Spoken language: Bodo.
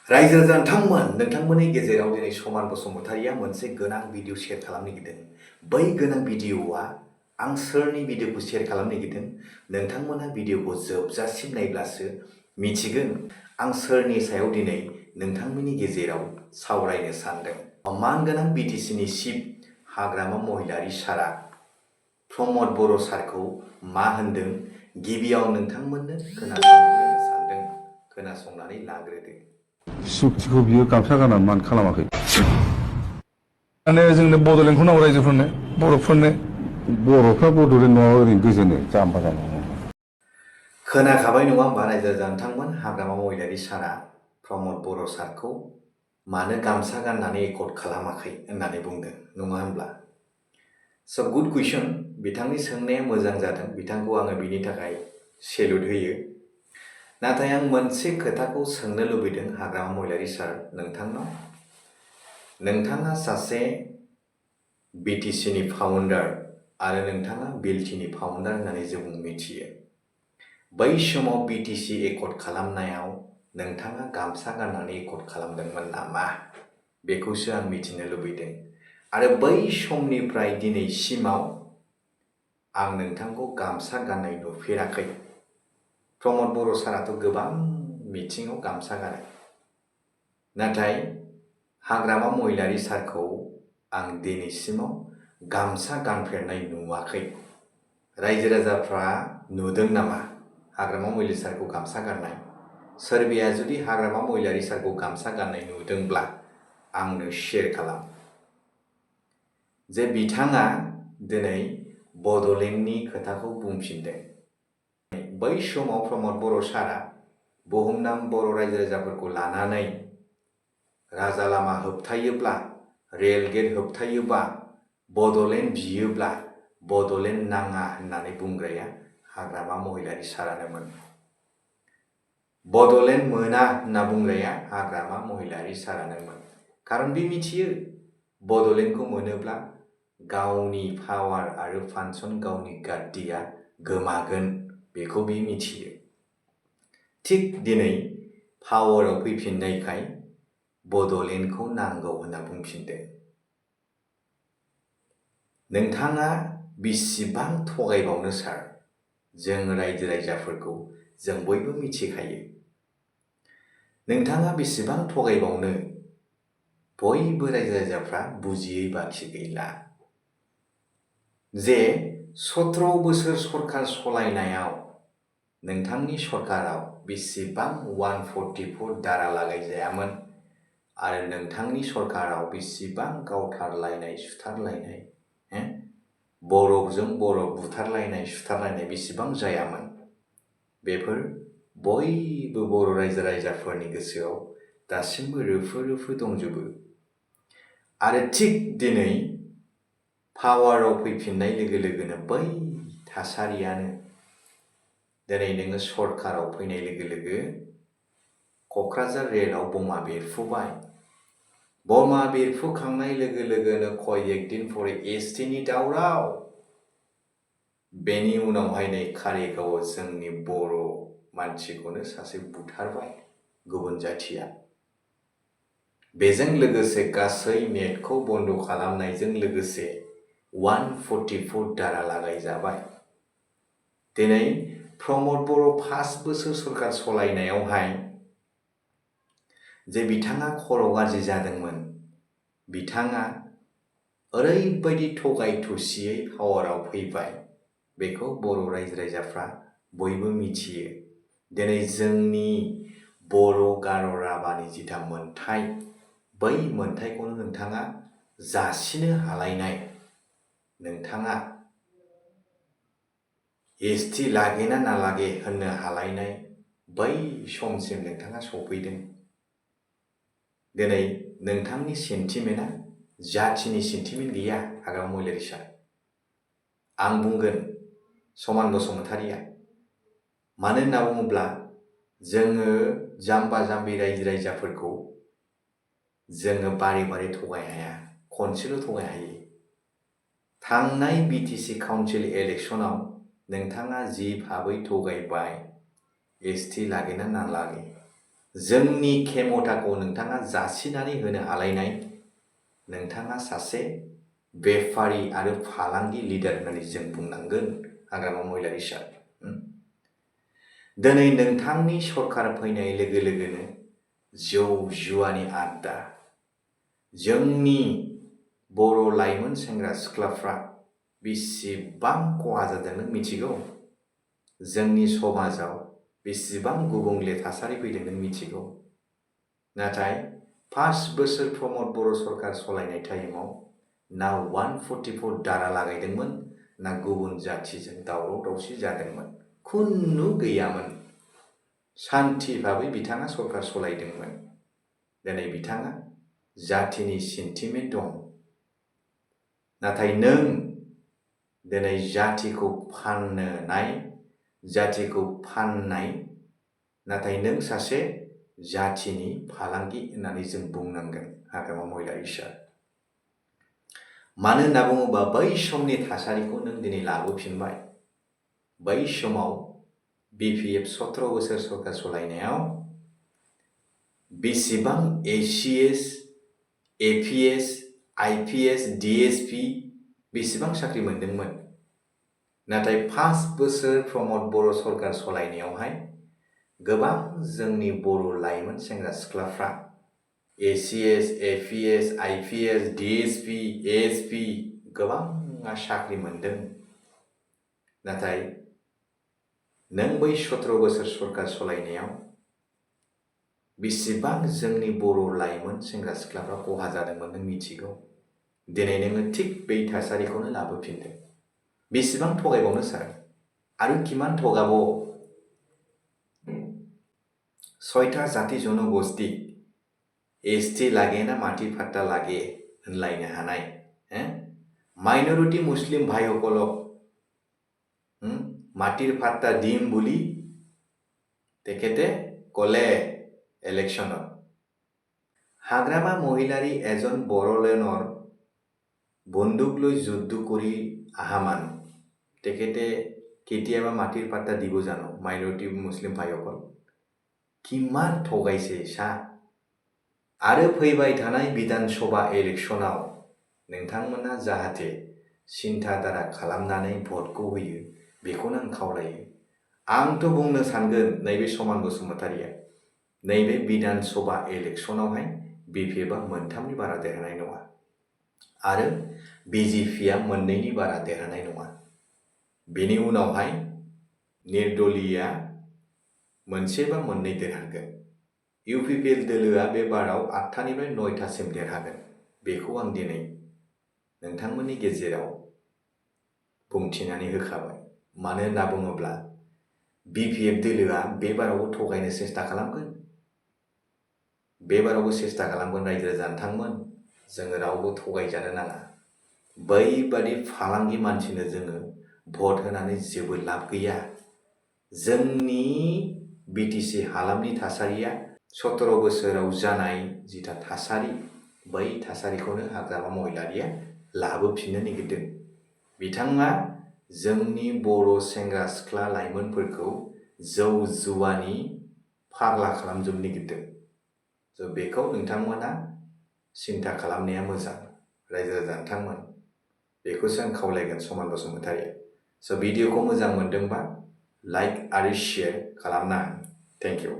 रायजो नोंथांमोननि गेजेराव दिनै समान बसुमतारिया मोनसे गोनां भिडिअ शेयार खालामनो नागिरदों। बै गोनां भिडिअआ आं सोरनि भिडिअखौ शेयार खालामनो नागिरदों नोंथांमोना भिडिअखौ जोबजासिम नायब्लासो मिथिगोन आं सोरनि सायाव दिनै नोंथांमोननि गेजेराव सावरायनो सानदों। मानगोनां बिटिसिनि चिफ हाग्रामा महिलारि सारा प्रमद बर' सारखौ मा होनदों गिबियाव नोंथांमोननो खोनासंग्रोनो सानदों। खोनासंनानै लाग्रोदो। सुक्तिखौ बियो गामसा गाननानै मान खालामाखै। माने जोंनो बड'लेण्डखौ नांगौ रायजोफोरनो बर'फोरनो बर'फ्रा बड'लेण्ड नङाबा ओरैनो गोजोनो जाम्बा जाम्बा। खोनाखाबाय नङा होमबा रायजो नोंथांमोन हाग्रामा महिलारि सारा प्रमद बर' सारखौ मानो गामसा गाननानै एकर्ड खालामाखै होननानै बुंदों नङा होनब्ला? स' गुड कुइसन, बिथांनि सोंनाया मोजां जादों, बिथांखौ आङो बिनि थाखाय सेलुट होयो। नाथाय आं मोनसे खोथाखौ सोंनो लुबैदों हाग्रामा महिलारि सार नोंथांनाव। नोंथाङा सासे बिटिसिनि फाउन्डार आरो नोंथाङा बिएलटिनि फाउन्डार होननानै जों मिथियो। बै समाव बिटिसि एकर्ड खालामनायाव नोंथाङा गामसा गाननानै एकर्ड खालामदोंमोन नामा? बेखौसो आं मिथिनो लुबैदों। आरो बै समनिफ्राय दिनैसिमाव आं नोंथांखौ गामसा गाननाय नुफेराखै। प्रमद बर' साराथ' गोबां मिथिङाव गामसा गानो। नाथाय हाग्रामा महिलारि सारखौ आं दिनैसिमाव गामसा गानफेरनाय नुवाखै। रायजो राजाफ्रा नुदों नामा हाग्रामा महिलारि सारखौ गामसा गाननाय? सोरबाया जुदि हाग्रामा महिलारि सारखौ गामसा गाननाय नुदोंब्ला आंनो शेयार खालाम। जे बिथाङा दिनै बड'लेण्डनि खोथाखौ बुंफिनदों। बै समाव प्रमद बर' सारा बुहुमनां बर' रायजो राजाफोरखौ लानानै राजा लामा होबथायोब्ला, रेल गेट होबथायोबा, बड'लेण्ड बियोब्ला बड'लेण्ड नाङा होननानै बुंग्राया हाग्रामा महिलारि सारानोमोन। बड'लेण्ड मोना होनना बुंग्राया हाग्रामा महिलारि सारानोमोन। खारन बे मिथियो बड'लेण्डखौ मोनोब्ला गावनि पावार आरो फांसन गावनि गाद्दिया गोमागोन, बेखौ बे मिथियो। थिग दिनै पावाराव फैफिननायखाय बड'लेण्डखौ नांगौ होनना बुंफिनदों। नोंथाङा बेसेबां थगायबावनो सार? जों रायजो राजाफोरखौ जों बयबो मिथिखायो। नोंथाङा बेसेबां थगायबावनो? बयबो रायजो राजाफ्रा बुजियै बाखि गैला। जे 17 बोसोर सरकार सलायनायाव नोंथांनि सरकाराव बेसेबां 144 दारा लागायजायामोन आरो नोंथांनि सरकाराव बेसेबां गावथारलायनाय सुथारलायनाय, बर'जों बर' बुथारलायनाय सुथारलायनाय बेसेबां जायामोन? बेफोर बयबो बर' रायजो राजाफोरनि गोसोआव दासिमबो रोफो रोफो दंजोबो। आरो थिग दिनै पावाराव फैफिननाय लोगो लोगोनो बै थासारियानो दिनै नोङो सरकाराव फैनाय लोगो लोगो क'क्राझार रेलआव बमा बेरफुबाय। बमा बेरफुखांनाय लोगो लोगोनो कय एकदिन फरे एसटिनि दावराव। बेनि उनावहाय नै कारिगावआव जोंनि बर' मानसिखौनो सासे बुथारबाय गुबुन जाथिया। बेजों लोगोसे गासै नेटखौ बन्द' खालामनायजों लोगोसे 144 दारा लागायजाबाय। दिनै प्रमद बर' 5 बोसोर सरकार सलायनायावहाय जे बिथाङा खर' गाज्रि जादोंमोन, बिथाङा ओरैबायदि थगाय थुसियै पावाराव फैबाय, बेखौ बर' रायजो राजाफ्रा बयबो मिथियो। दिनै जोंनि बर' गार' राभानि जिथा मोनथाय, बै मोनथायखौनो नोंथाङा जासिनो हालायनाय, नोंथाङा एसटि लागेना ना लागे होननो हालायनाय बै समसिम नोंथाङा सफैदों। दिनै नोंथांनि सेन्टिमेन्टआ जाथिनि सेन्टिमेन्ट गैया हाग्रामा महिलारि सार। आं बुंगोन समान बसुमतारिया। मानो होनना बुङोब्ला जोङो जाम्बा जाम्बि रायजो राजाफोरखौ जोङो बारे बारे थगाय हाया, खनसेल' थगाय हायो। थांनाय बिटिसि काउन्सिल इलेक्सनाव नोंथाङा जि भाबै थगायबाय, एसटि लागेना ना लागे, जोंनि खेमथाखौ नोंथाङा जासिनानै होनो हालायनाय नोंथाङा सासे बेफारि आरो फालांगि लिडार होननानै जों बुंनांगोन हाग्रामा महिलारि सार। दिनै नोंथांनि सरकार फैनाय लोगो लोगोनो जौ जुवानि आड्डा, जोंनि बर' लाइमोन सेंग्रा सिख्लाफ्रा बेसेबां खहा जादों नों मिथिगौ? जोंनि समाजाव बेसेबां गुबुंले थासारि फैदों नों मिथिगौ? नाथाय 5 बोसोर प्रमद बर' सरकार सलायनाय टाइमाव ना 144 दारा लागायदोंमोन, ना गुबुन जाथिजों दावराव दावसि जादोंमोन। खुनु गैयामोन। शान्ति भाबै बिथाङा सरकार सलायदोंमोन। दिनै बिथाङा जातिनि सेन्टिमेन्ट दं। नाथाय नों दिनै जातिखौ फाननाय, नाथाय नों सासे जातिनि फालांगि होननानै जों बुंनांगोन हाग्रामा महिलारि सार। मानो होनना बुङोबा बै समनि थासारिखौ नों दिनै लाबोफिनबाय। बै समाव BPF 17 बोसोर सरकार सलायनायाव बेसेबां ACS, APS, IPS, DSP बेसेबां साख्रि मोनदोंमोन। नाथाय 5 बोसोर प्रमद बर' सरकार सलायनायावहाय गोबां जोंनि बर' लाइमोन सेंग्रा सिख्लाफ्रा ACS, APS, IPS, DSP, ASP गोबाङा साख्रि मोनदों। नाथाय नों बै 17 बोसोर सरकार सलायनायाव बेसेबां जोंनि बर' लाइमोन सेंग्रा सिख्लाफ्रा खहा जादोंमोन नों मिथिगौ? दिनै नोङो थिग बै थासारिखौनो लाबोफिनदों। बेसेबां थगायबावनो सार? आरो किमान थगाबो? 6टा जाति जनगोष्ठी ST लागे ना माटी फाट्टा लागे होनलायनो हानाय माइनरिटी मुस्लिम भाइসকলক মাটিৰ ফাট্টা দিম বুলি তেখেতে ক'লে ইলেকশ্যনত। হাগ্ৰামা মহিলাৰী এজন বড়োলেণ্ডৰ বন্দুক লৈ যুদ্ধ কৰি অহা মানুহ, তেখেতে কেতিয়াবা মাটিৰ পাত্তা দিব জানো মাইনৰিটি মুছলিম ভাইসকল? কিমান ঠগাইছে सा। आरो फैबाय थानाय विधानसभा इलेक्शनाव नोंथांमोना जाहाथे सिन्था दारा खालामनानै भटखौ होयो बेखौनो आं खावलायो। आंथ' बुंनो सानगोन नैबे समान बसुमतारिया नैबे विधानसभा इलेक्शनावहाय BPFआ 3नि बारा देरहानाय नङा आरो BJPआ 2नि बारा देरहानाय नङा। बेनि उनावहाय निर्दलीयआ 1 बा 2 देरहागोन। UPPL दोलोआ बे बाराव 8टानिफ्राय 9टासिम देरहागोन। बेखौ आं दिनै नोंथांमोननि गेजेराव बुंथिनानै होखाबाय। मानो होनना बुङोब्ला BPF दोलोआ बे बारावबो थगायनो सेस्था खालामगोन। बे बारावबो सेस्था खालामगोन रायजो जानथांमोन। जोङो रावबो थगायजानो नाङा। बैबादि फालांगि मानसिनो जोङो भट होनानै जेबो लाब गैया। जोंनि BTC हालामनि थासारिया 17 बोसोराव जानाय जिथा थासारि, बै थासारिखौनो हाग्रामा महिलारिया लाबोफिननो नागिरदों। बिथाङा जोंनि बर' सेंग्रा सिख्ला लाइमोनफोरखौ जौ जुवानि फाग्ला खालामजोबनो नागिरदों। बेखौ नोंथांमोना सिन्था खालामनाया मोजां रायजो जानथांमोन। बेखौसो आं खावलायगोन समान बसुमतारिया। भिडिअखौ मोजां मोनदोंबा लाइक आरो शेयार खालामना हो। Thank you.